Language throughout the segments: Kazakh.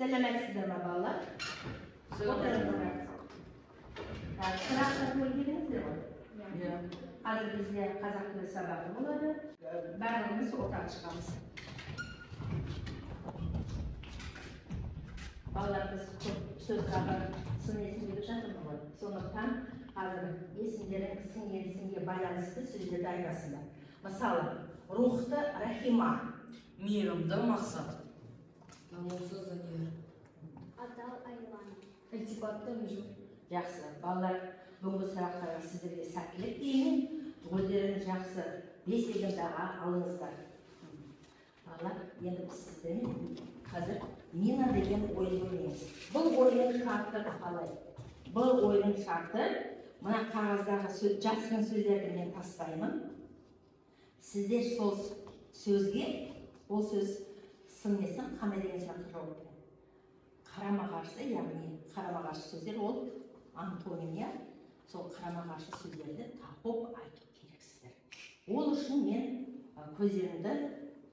Сәлеметсіздер ме, балалар? Отырыңыздар. Так, сұрақтар келдіңіздер ғой? Иә. Қазір бізде қазақ тілі сабағы болады. Барлығымыз ортаға шығамыз. Балалар, біз көп сөз тағы сын есім деп жатырмыз ғой. Сондықтан қазір есімдерің сын есімге байланысты сөздерді айтасыңдар. Мысалы, рухты Рахима. Мейірімді Мақсат. Намысты Данияр. Адал Айлана. Ілтипатты Інжу. Жақсы, балалар, бүгінгі сұрақтарға сіздерге сәттілік тілеймін. Өздерің жақсы 5 деген баға алыңыздар. Балалар, енді біз сіздермен қазір Мина деген ойын ойнаймыз. Бұл ойынның шарты қалай? Бұл ойынның шарты мына қағаздағы жасырын сөздерді мен тастаймын. Сіздер сол сөзге, ол сөз сын несін қандай деген сұраққа жауап береді. Қарама-қарсы, яғни қарама-қарсы сөздер ол антоним, иә? Сол қарама-қарсы сөздерді тауып айту керексіздер. Ол үшін мен көздерімді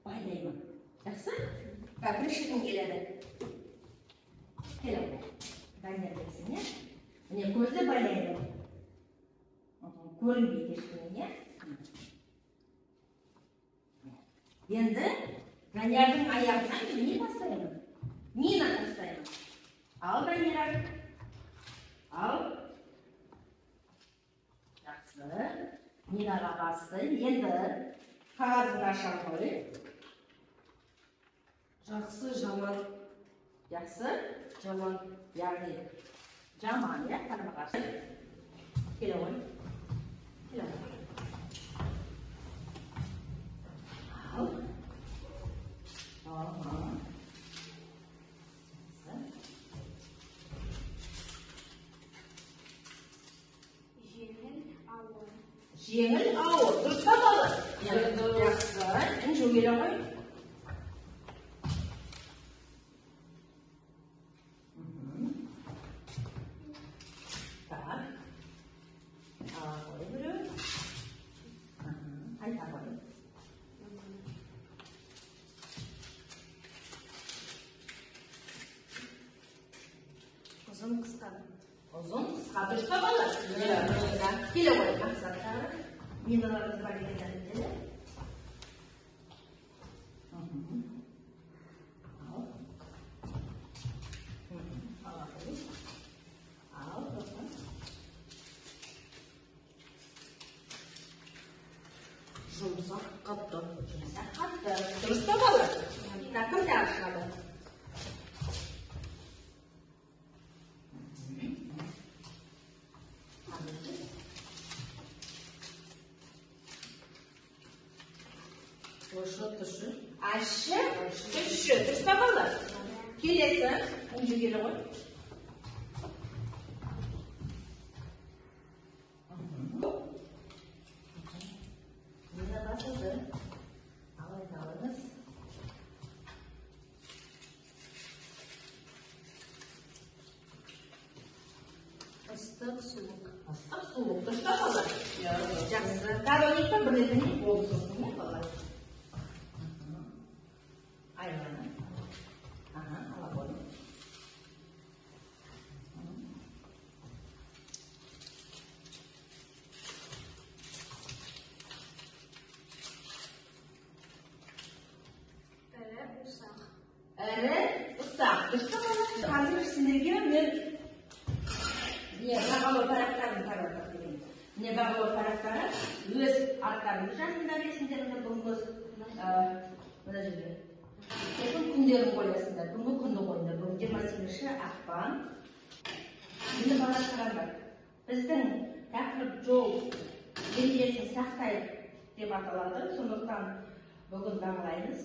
байлаймын. Жақсы? Так, бірінші кім келеді? Келе ғой. Данияр келсін, иә? Міне, көзді байлаймын. Көрінбейді ешкімге, иә? Енді Даниярдың аяғына мен не тастаймын? Мина тастаймын. Ал, Данияр. Ал. Жақсы. Минаға басты. Енді қағазыңды аша ғой. Жақсы, жаман. Жақсы? Жаман. Яғни жаман, иә, қарама-қарсы. Келе ғой. Келе ғой. Ал. Аха. Жақсы. Жеңіл ауыр. Жеңіл ауыр. Дұрыс па, балалар? Иә. Жақсы. Інжу келе ғой. Так. Ала қой біреу. Айта қой. Ұзын қысқа. Ұзын қысқа. Дұрыс па, балалар? Иә. Келе ғой, Мақсат тағы. Миналарымыз бар екен әлде. Ал. Ала қой. Ал, тоқта. Жұмсақ қатты. Жұмсақ қатты. Дұрыс па, балалар? Так, кім тағы шығады? Ащы тұщы. Ащы тұщы. Дұрыс па, балалар? Келесі. Інжу келе ғой. Мына басылды. Ал, айта алыңыз. Ыстық суық. Ыстық суық. Дұрыс па, балалар? Иә. Жақсы. Тағы ойнайық па? Бір рет ойнайық. Болды сосын, иә, балалар? Айлана. Аха, ала қой. Ірі ұсақ. Ірі ұсақ. Дұрыс па, балалар? Қазір сіздерге мен не бағалау парақтарын таратып беремін. Міне, бағалау парақтары өз аттарыңды жазыңдар, есімдеріңді бүгінгі, мына жерге. Сосын күндерін қоясыңдар. Бүгінгі күнді қойыңдар. Бүгін 28 ақпан. Енді балалар қараңдар. Біздің тақырып жол ережесін сақтайық деп аталады. Сондықтан бүгін бағалаймыз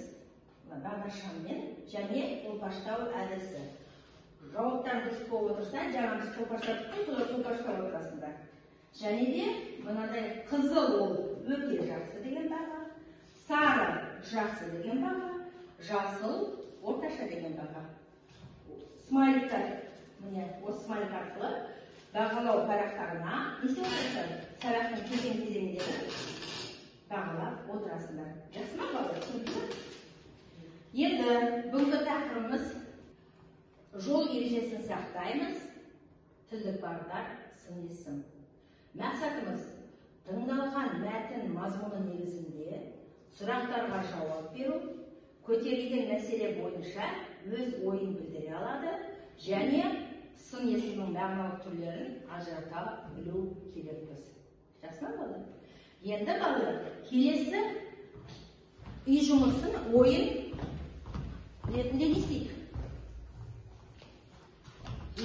бағдаршаммен және қолпаштау әдісі. Жауаптар дұрыс болып отырса, жаңа біз қолпаштадық қой, солар қолпаштап отырасыңдар. Және де мынадай қызыл ол өте жақсы деген баға, сары жақсы деген баға, жасыл орташа деген баға. Смайликтер, міне осы смайлик арқылы бағалау парақтарына не істеп отырасыңдар? Сабақтың кезең-кезеңдерін бағалап отырасыңдар. Жақсы ма, балалар? Түсінікті ме? Енді бүгінгі тақырыбымыз сақтаймыз. Тілдік бағдар сын есім. Мақсатымыз тыңдалған мәтін мазмұны негізінде сұрақтарға жауап беру, көтерілген мәселе бойынша өз ойын білдіре алады және сын есімнің мағыналық түрлерін ажырата білу керекпіз. Жақсы ма балалар? Енді балалар, келесі үй жұмысын ойын ретінде не істейік?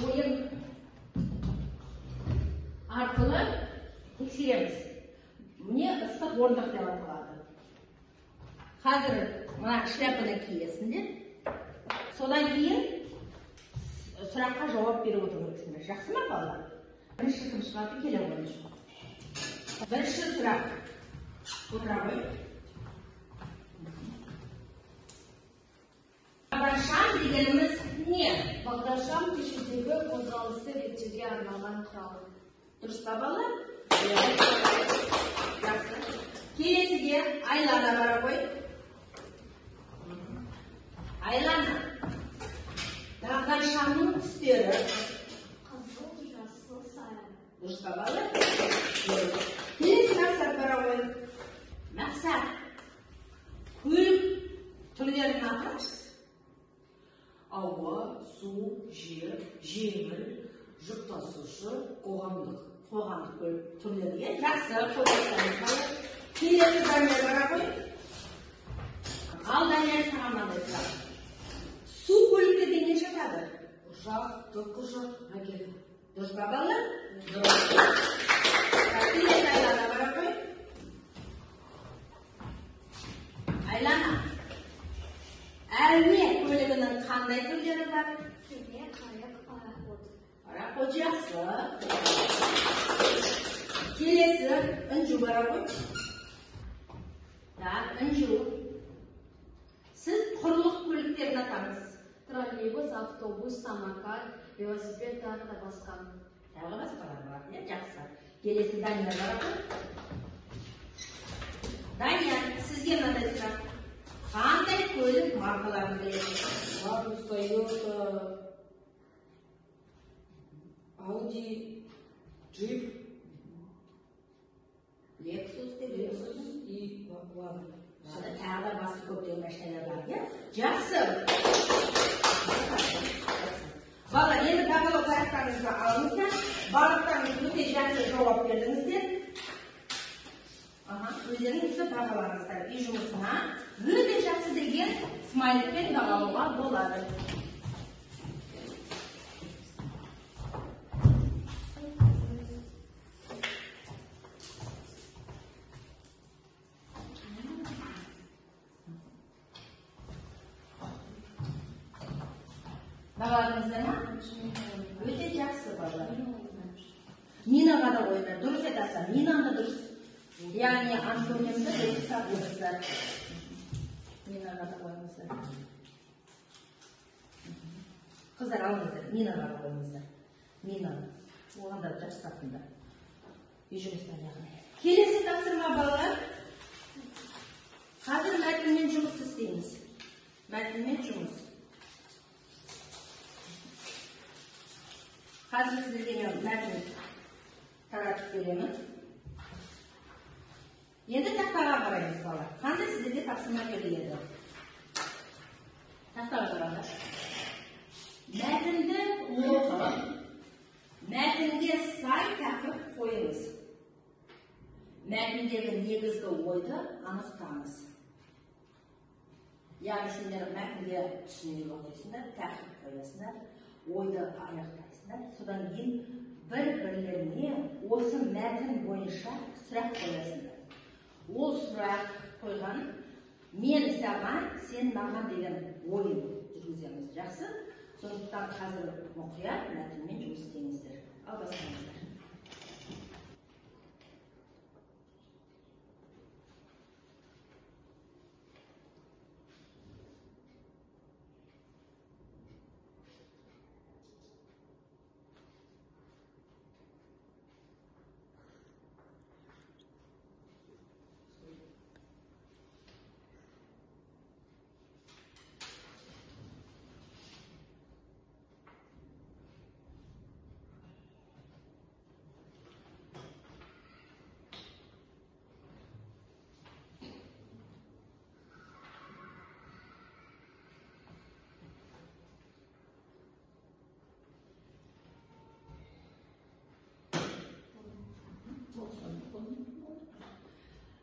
Ойын арқылы тексереміз. Міне ыстық орындық деп аталады. Қазір мына шляпаны киесіңдер. Содан кейін сұраққа жауап беріп отыру керексіңдер. Жақсы ма балалар? Бірінші кім шығады? Келе қойыңыз. Бірінші сұрақ. Отыра ғой. Бағдаршам дегеніміз не? Бағдаршам көшедегі қозғалысты реттеуге арналған құрал. Дұрыс па балалар? Жақсы. Келесіге Айлана бара ғой. Айлана. Бағдаршамның түстері. Қызыл, жасыл, сары. Дұрыс па балалар? Келесі Мақсат бара ғой. Мақсат. Көлік түрлерін атаңызшы. Ауа, су, жер, жеңіл, жүк тасушы, қоғамдық. Қоғамдық көлік түрлері. Жақсы, қолдасаңыз. Келесі Данияр бара ғой. Ал Данияр, саған мынандай сұрақ. Су көліктері не жатады? Ұшақ, тікұшақ, ракета. Дұрыс па балалар? Дұрыс. Келесі Айлана бара ғой. Айлана. Әуе көлігінің қандай түрлері бар? Кеме, қайық, пароход. Пароход жақсы. Келесі Інжу бара ғой. Так, Інжу. Сіз құрлық көліктерін атаңыз. Троллейбус, автобус, самокат, велосипед, тағы да басқа. Тағы басқалар бар, иә, жақсы. Келесі Данияр бара ғой. Данияр, сізге мынандай сұрақ. Қандай көлік маркаларын білесіз? Ларус, Тойота, Ауди, Джип, Лексус деп Лексус и Лада. Лада, тағы да басқа көптеген машиналар бар, иә? Жақсы. Балалар, енді бағалау парақтарыңызды алыңыздар. Барлықтарыңыз өте жақсы жауап бердіңіздер. Өздеріңізді бағалаңыздар. Үй жұмысына өте жақсы деген смайликпен бағалауға болады. Бағаладыңыздар ма? Өте жақсы балалар. Минаға да қойыңдар. Дұрыс айтасыздар. Минаны да дұрыс. Яғни антонимді дұрыс табыңыздар. Минаға да қойыңыздар. Қыздар алыңыздар. Минаға да қойыңыздар. Мина. Оған да жақсы таптыңдар. Үй жұмысына яғни. Келесі тапсырма балалар. Қазір мәтінмен жұмыс істейміз. Мәтінмен жұмыс. Қазір сіздерге мен мәтін таратып беремін. Енді тақтаға қараймыз балалар. Қандай сіздерге тапсырма беріледі? Тақтаға қараңдар. Мәтінді оқып, мәтінге сай тақырып қойыңыз. Мәтіндегі негізгі ойды анықтаңыз. Яғни сендер мәтінге түсінік оқисыңдар, тақырып қоясыңдар, ойды аяқтайсыңдар. Содан кейін бір-бірлеріне осы мәтін бойынша сұрақ қоясыңдар. Ол сұрақ қойған мен саған, сен маған деген ойын жүргіземіз. Жақсы? Сондықтан қазір мұқият мәтінмен жұмыс істеңіздер. Ал бастаңыздар.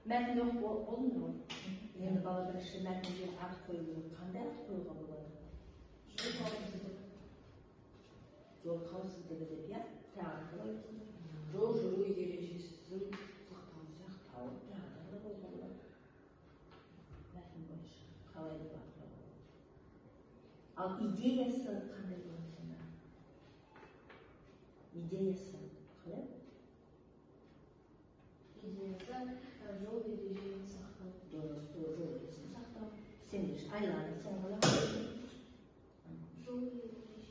Мәтінді оқып болдыңдар ғой. Енді бала бірінші мәтінге ат қою керек. Қандай ат қоюға болады? Жол қауіпсіздігі. Жол қауіпсіздігі деп, иә? Тағы қалай? Жол жүру ережесін сақтау. Сақтау. Тағы да қоюға болады. Мәтін бойынша қалай деп ат қоюға болады? Ал идеясы қандай болады сонда? Идеясы қалай? Идеясы жол ережесін сақтау. Дұрыс, жол ережесін сақтау. Сен де Айлана, сен қалай қоясың? Жол ережесі.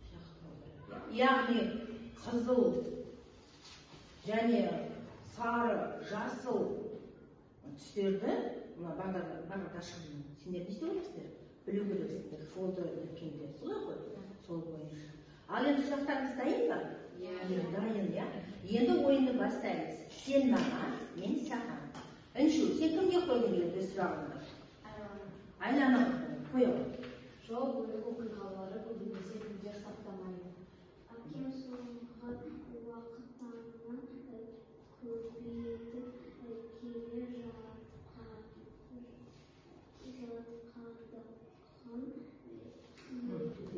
Сақтау керек, иә? Яғни қызыл және сары, жасыл түстерді мына бағдаршамның сендер не істеу керексіздер? Білу керексіңдер, жолды өткенде. Солай ғой? Сол бойынша. Ал енді сұрақтарыңыз дайын ба? Иә. Дайын, иә? Енді ойынды бастаймыз. Сен маған, мен саған. Іншу, сен кімге қойғың келеді өз сұрағыңды? Айлана. Қоя ғой. Жол көлік оқиғалары көбінесе кімдер сақтамайды? Әкем соңғы уақыттарына көбейтіп келе жатқандығын.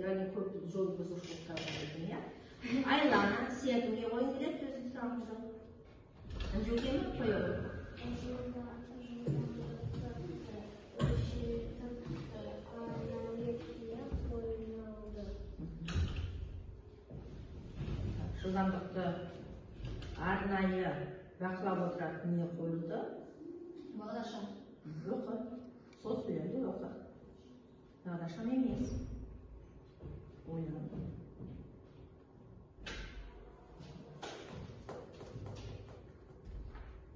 Яғни көп жол бұзушылықтар бар екен, иә? Айлана, сен кімге қойғың келеді өзің сұрағыңды? Інжуге ме? Қоя ғой. Жылдамдықты өлшейтін арнайы не қойылды? Жылдамдықты арнайы бақылап отыратын не қойылды? Бағдаршам. Оқы. Сол сөйлемді оқы. Бағдаршам емес. Ойлан.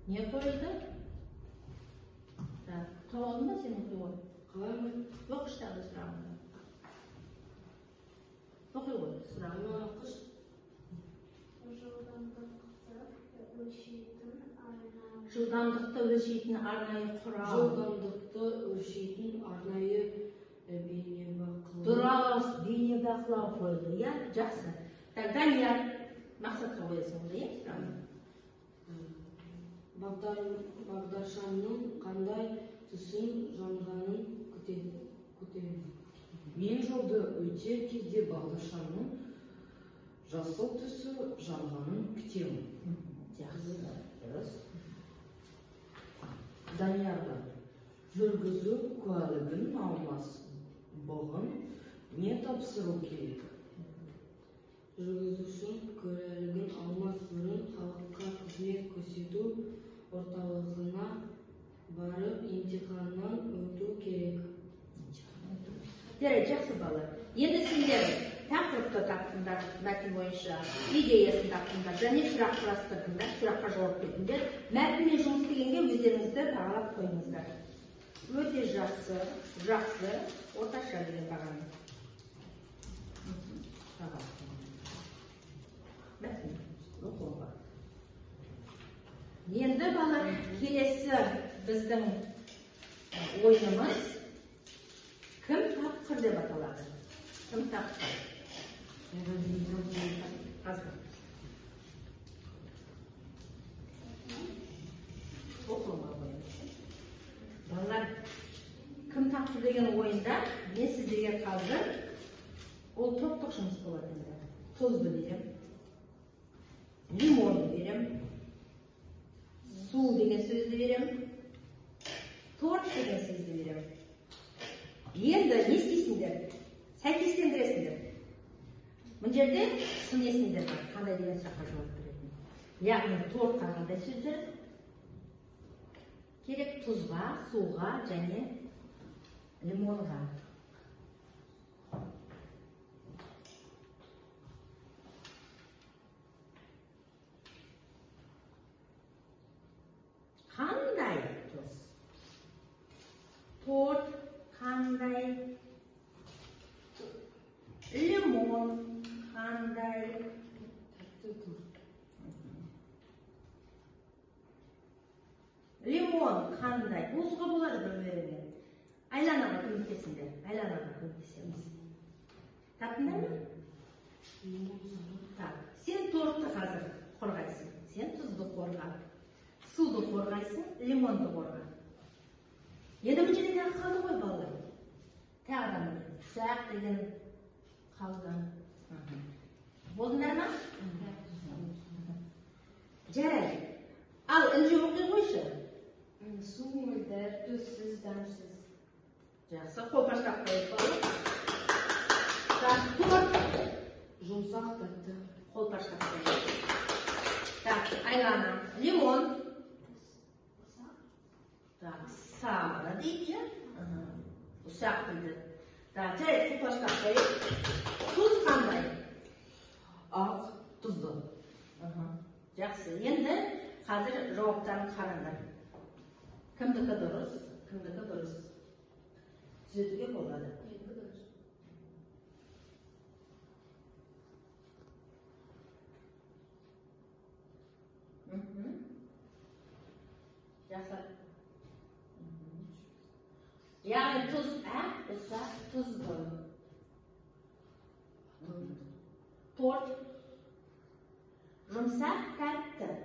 Не қойылды? Так, тауып алдың ба сен оқи ғой? Қалай? Оқышы тағы сұрағыңды. Оқи ғой сұрағыңды. Оқыш. Жылдамдықты өлшейтін арнайы. Жылдамдықты өлшейтін арнайы құрал. Жылдамдықты өлшейтін арнайы бейнебақылау. Дұрыс, бейнебақылау қойылды, иә? Жақсы. Так, Данияр, мақсатқа қоясың онда, иә, сұрағыңды? Бағдаршамның қандай түсін жанғанын күтемін. Мен жолды өтер кезде бағдаршамның жасыл түсі жанғанын күтемін. Жақсы, дұрыс. Даниярға жүргізу куәлігін алмас бұрын не тапсыру керек? Жүргізуші куәлігін алмас бұрын халыққа қызмет көрсету орталығына барып емтиханнан өту керек. Жарайды, жақсы балалар. Енді сендер тақырыпты таптыңдар, мәтін бойынша идеясын таптыңдар және сұрақ құрастырдыңдар, сұраққа жауап бердіңдер. Мәтінмен жұмыс істегенге өздеріңізді бағалап қойыңыздар. Өте жақсы, жақсы, орташа деген бағаны. Мәтін оқуға. Енді балалар, келесі біздің ойынымыз кім тапқыр деп аталады. Кім тапқыр? Қазір. Оқуға қоямыз. Балалар, кім тапқыр деген ойында мен сіздерге қазір ол топтық жұмыс болады енді. Тұзды берем, лимонды берем, су деген сөзді берем, торт деген сөзді берем. Енді не істейсіңдер? Сәйкестендіресіңдер. Мына жерде сын есімдер бар, қандай деген сұраққа жауап беретін. Яғни тортқа қандай сөздер керек? Тұзға, суға және лимонға. Қандай тұз? Торт қандай? Лимон қандай? Тәтті торт. Лимон қандай? Болсуға болады бір-біріне. Айланаға көмектесіңдер. Айланаға көмектесеміз. Таптыңдар ма? Лимон сары. Так, сен тортты қазір қорғайсың. Сен тұзды қорға. Суды қорғайсың, лимонды қорға. Енді мына жерде тағы қалды ғой, балалар. Тағы да міне ұсақ деген қалды. Болдыңдар ма? Жарайды. Ал Інжу, оқи қойшы. Су мөлдір, түссіз, дәмсіз. Жақсы, қолпаштап қояйық, балалар. Так, торт. Жұмсақ, тәтті. Қолпаштап қояйық. Так, Айлана, лимон. Так, сары дейді, иә? Ұсақ дейді. Так, жарайды, қолпаштап қояйық. Тұз қандай? Ақ, тұзды. Жақсы. Енді қазір жауаптарын қараңдар. Кімдікі дұрыс, кімдікі дұрыс. Түзетуге болады. Менікі дұрыс. Жақсы. Яғни тұз ақ, ұсақ, тұзды. Торт. Жұмсақ, тәтті.